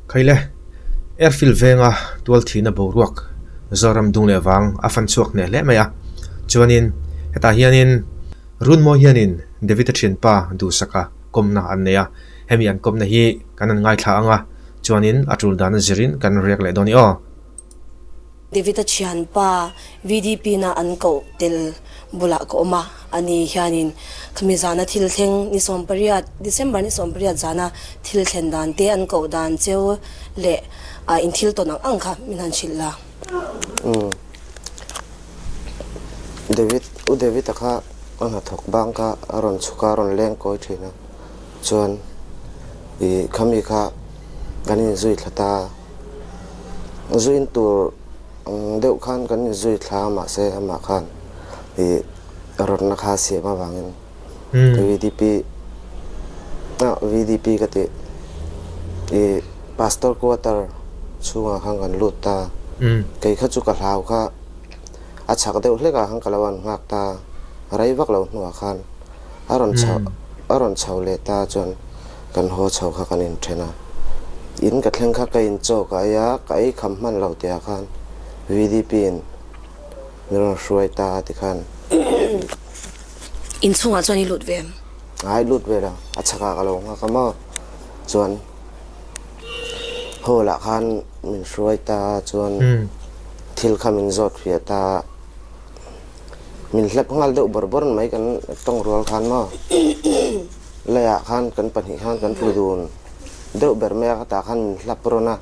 Khaile, Airfield venga tualthihna boruak Zoram dung leh vang a fan chhuak hneh hle mai a. Chuanin hetah hianin Runmawi hianin David-a thianpa duhsaka kawmna an nei a. Hemi an kawmna hi kan han ngaithla ang a, chuanin a tul dan a zirin kan riak leh dawn i aw. David-a thianpa VDP na an koh tel bulah ka awm a, ani hianin khami zana thil thleng ni 18, December ni 18 zana thil thlen dan te an koh dan cheu leh a in thil tawn ang ang kha min han hrilh la. Umm. David, U David-a kha a hnathawk bang kha a rawn chhuk a, a rawn leng kawi thin a, chuan ih khami kha kan inzui thla ta a. Zuin tur ang deuh khan kan inzui thla a mahse amah khan ih rawtna kha a siam avangin VDP ah VDP ka tih ih pastor quarter chhungah khan kan lut ta kei kha chu ka hlau kha a chhak deuh hlek ah khan ka lo an nghak ta rei vak lo hnuah khan a rawn chho a rawn chho leh ta chuan Kan haw chho kha kan inthen a, in ka thleng kha ka in chaw ka ei a, ka ei kham hman lo tihah khan VDP in min rawn hruai ta a tikhan. In chhungah chuan i lut ve em? Ai lut ve lo, a chhakah ka lo nghak a maw? Chuan hall ah khan min hruai ta a, chuan thil kha min zawt fiah ta a. Min hlep nghal deuh bawrh bawrh mai kan tawng rual khan maw leiah khan kan pahnih khan kan tlu dun deuh ber mai a ka tah khan min hlap rawn a.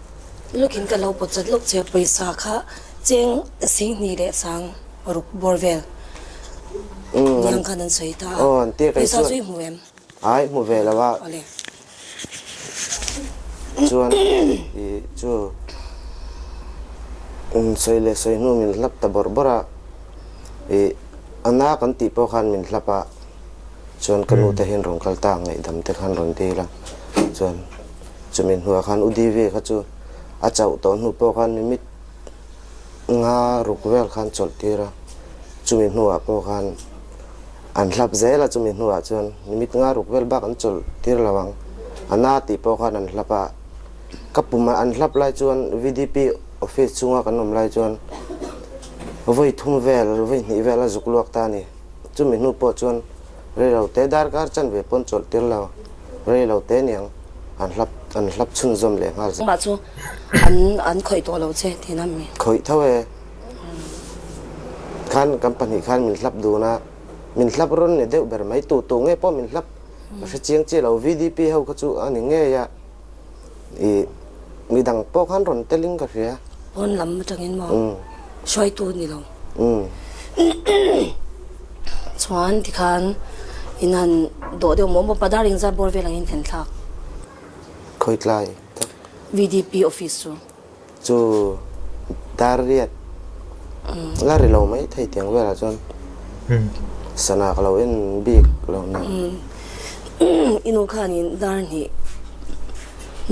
Lukin ka lo pawt chat lawk che pawisa kha cheng singhnih leh sang ruk bawr vel niang khan an sawi ta a pawisa chu i hmu em? Ai hmu ve lo a. Chuan i chu sawi leh sawi hnu min hlap ta bawrh bawrh a, i a na kan tih pawh khan min hlap a, chuan ka nu te hian rawn kal ta ngaihdam te khan rawn dil a, chuan chumi hnuah khan u Divi kha chu a chauh tawh hnu pawh khan mimit nga ruk vel khan chawlh tir a, chumi hnuah pawh khan. An hlap zel a, chumi hnuah chuan nimit nga ruk vel bak an chawlh tir lo ang. A na tih pawh khan an hlap a, ka pum a an hlap lai chuan VDP office chhunga kan awm lai chuan vawi thum vel, vawi hnih vel a zuk luak ta a ni. Chumi hnu pawh chuan reilo te darkar chanve pawn chawlh tir lo, reilo te niang an hlap an hlap chhunzawm leh nghal zel. Mah chu an an khawih tawh lo che tihna mi? Khawih tho e. Khan kan pahnih khan min hlap dun a, min hlap rawn ni deuh ber mai, tu tu nge pawh min hlap ka hre chiang chiah lo, VDP ho kha chu a ni ngei a, ih midang pawh khan rawn telin ka hria. Pawn lam atangin maw hruaitu ni lo chuan tikhan in han dawh deuh maw maw padar engzat bawr vel angin thlen thlak. Khawitlai tak. VDP office chu. Chu dar riat la ri lo mai thei tiang velah chuan sana ka lo en bik lo nen. I nu khanin dar hnih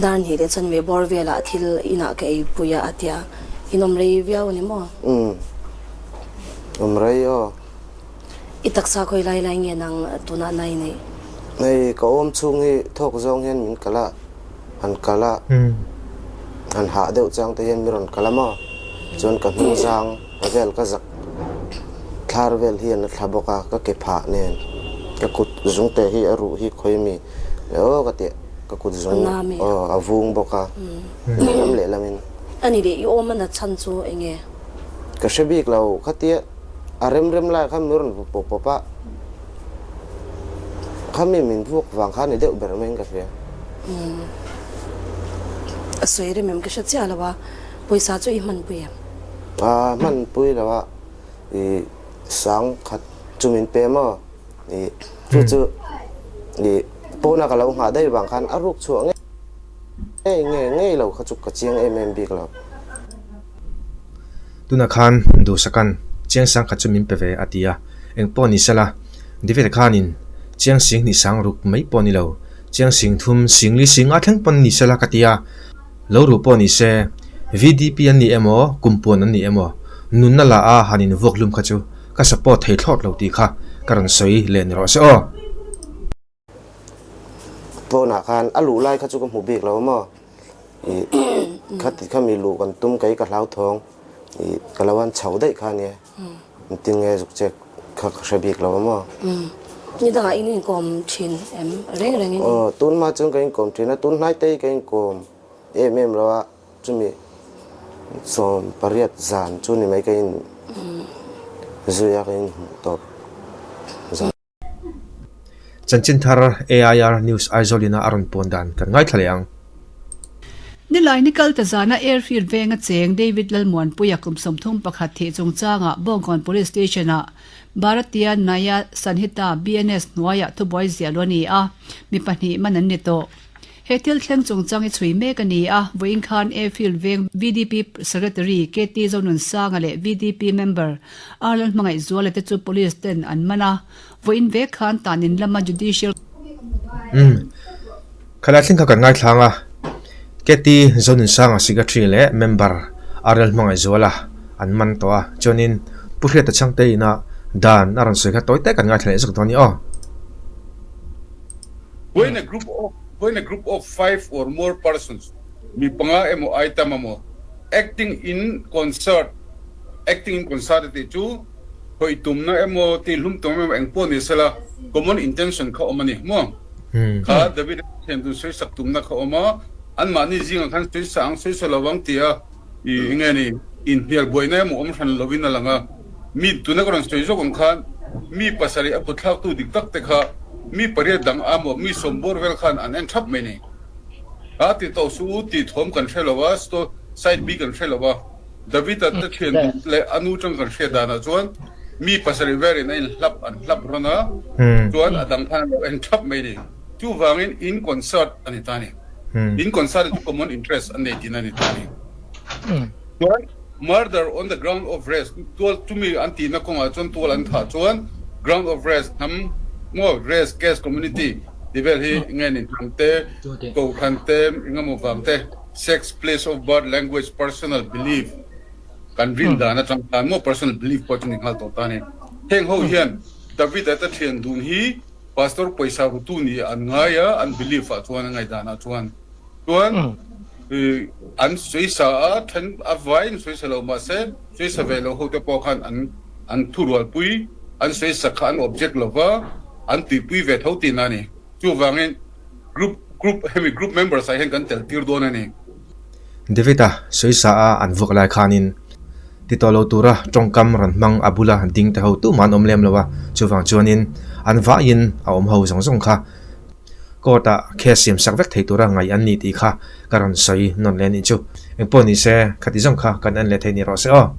dar hnih leh chuan mei bawr velah thil inah ka ei pui a a tia in awm rei viau a ni maw? Umm awm rei aw. I taksa khawi lai lai nge nang tunah na i neih? Hei ka awm chhung hi thawk zawng hian min kal a, han kal a, han hah deuh chang te hian mi rawn kal a maw? Chuan ka hnung zang vel ka zak thlar vel hi an la thla bawk a, ka ke phah nen ka kut zung te hi a ruh hi khawi mi leh aw ka tih ka kut zung aw a vung bawk a, lehlam lehlamin. Ani leh i awm a nat chhan chu eng nge? Ka hre bik lo khatia a rem rem lai khan min rawn vu pawp pawp a, khami min vuak vang kha ni deuh ber maiin ka hria. Umm a sawi rem em ka hre chiah lo a, pawisa chu i hmanpui em? A hmanpui lo a, i sang khat chu min pe maw? I chu chu i pawna ka lo nghah daih vang khan a ruk chhuah ngei ngei ngei lo kha chu ka chiang em em bik lo. Tunah khan Duhsakan Chiang sang khat chu min pe ve a ti a, eng pawh ni sela, David-a khanin Chiang sing hnih sang ruk mai pawh ni lo, Chiang sing thum sing li sing a thleng pawn ni sela ka ti a, lo ru pawh ni se, VDP an ni emaw, Kumpuan an ni emaw, nunna la a han invuak hlum kha chu ka support thei thlawt lo tih kha ka rawn sawi leh ni rawh se aw. Pawnah khan a luh lai kha chu ka hmu bik lo maw? Ih khati khami luh kan tum kei ka hlauthawng ih ka lo han chho daih kha ania. Engtin nge zuk check kha ka hre bik lo a maw? Ni dangah in inkawm thin em? Reng rengin. Aw tun hma chuan ka inkawm thin a, tun hnai te hi ka inkawm em em lo a, chumi 18 zan chu ni mai ka in zui a ka inhmuh tawp zan. Chanchin thar AIR News Aizawl ina a rawn puan dan kan ngaithla leh ang. Nilai ni kal ta zana Airfield venga cheng David Lalmuanpuia kum 31 thih chungchangah Bawngkawn Police Station-ah Bharatiya Nyaya Sanhita, BNS, hnuaiah thubuai ziah luh a ni a, mi pahnih man an ni tawh. He thil thleng chungchang hi chhui mek a ni a, vawiin khan Airfield veng VDP Secretary KT Zonunsanga leh VDP member R Lalhmangaihzuala te chu Police ten an man a, vawiin vek khan tanin lama Judicial Umm. Khalai thleng kha kan ngaithlang a, KT Zonunsanga Secretary leh member R Lalhmangaihzuala an man tawh a, chuanin Pu Hriata Chhangte ina dan a rawn sawi kha tawi tak kan ngaithla leh zawk dawn a ni aw. When a group of when a group of five or more persons, mi panga emaw ai tam emaw, acting in concert, acting in concert tih chu hawi tumna emaw tih hlum tum emaw eng pawh ni sela common intention kha awm a ni maw? Kha David a thian tun sawisak tumna kha awm a, anmahni zingah khan sawisa ang sawisa lo ang tia I enge ni inhnial buaina emaw awm hran lovin a lang a, mi tuna ka rawn sawi zawk ang khan mi pasarih a kutthlaktu dik tak te kha mi pariat dang a maw mi sawm bawr vel khan an en thap mai ni. A ti tawh suh u tih thawm kan hre lo a, side B kan hre lo a, David-a te thian duh leh a nu tang kan hriat danah chuan mi pasarih velin a inhlap an hlap rawn a, chuan a dang khan an lo en thap mai ni. Chuvangin in concert a ni ta ni. In concert chu common interest an nei tihna a ni ta ni. Chuan murder on the ground of race tual chumi an tihna kawngah chuan tual an thah chuan ground of race hnam maw race caste community tih vel hi nge ni hnam te kohhran te engemaw vang te sex place of birth language personal belief kan rin dan atang khan maw personal belief pawh chu ni nghal tawh ta ni. Heng ho hian David-a te thian dun hi Pastor pawisa rutu nih an ngai a, an belief ah chuan, an ngaihdan ah chuan. Chuan an sawisa a, then a vaiin sawisa lo mahse sawisa ve lo ho te pawh khan an an thurualpui, an sawisa kha an object lo va, an tuipui ve tho tihna a ni. Chuvangin group group hemi group members ah hian kan tel tir dawn a ni. David-a sawisa a an vuak lai khanin Ti tawh lo tura tawngkam rawn hmang a bula ding te ho tumah an awm lem lo a, chuvang chuanin an vahin a awm ho zawng zawng kha court ah case siam sak vek thei tura ngaih an ni tih kha ka rawn sawi nawn leh a nih chu. Engpawh ni se, khati zawng kha kan en leh thei ni rawh se aw.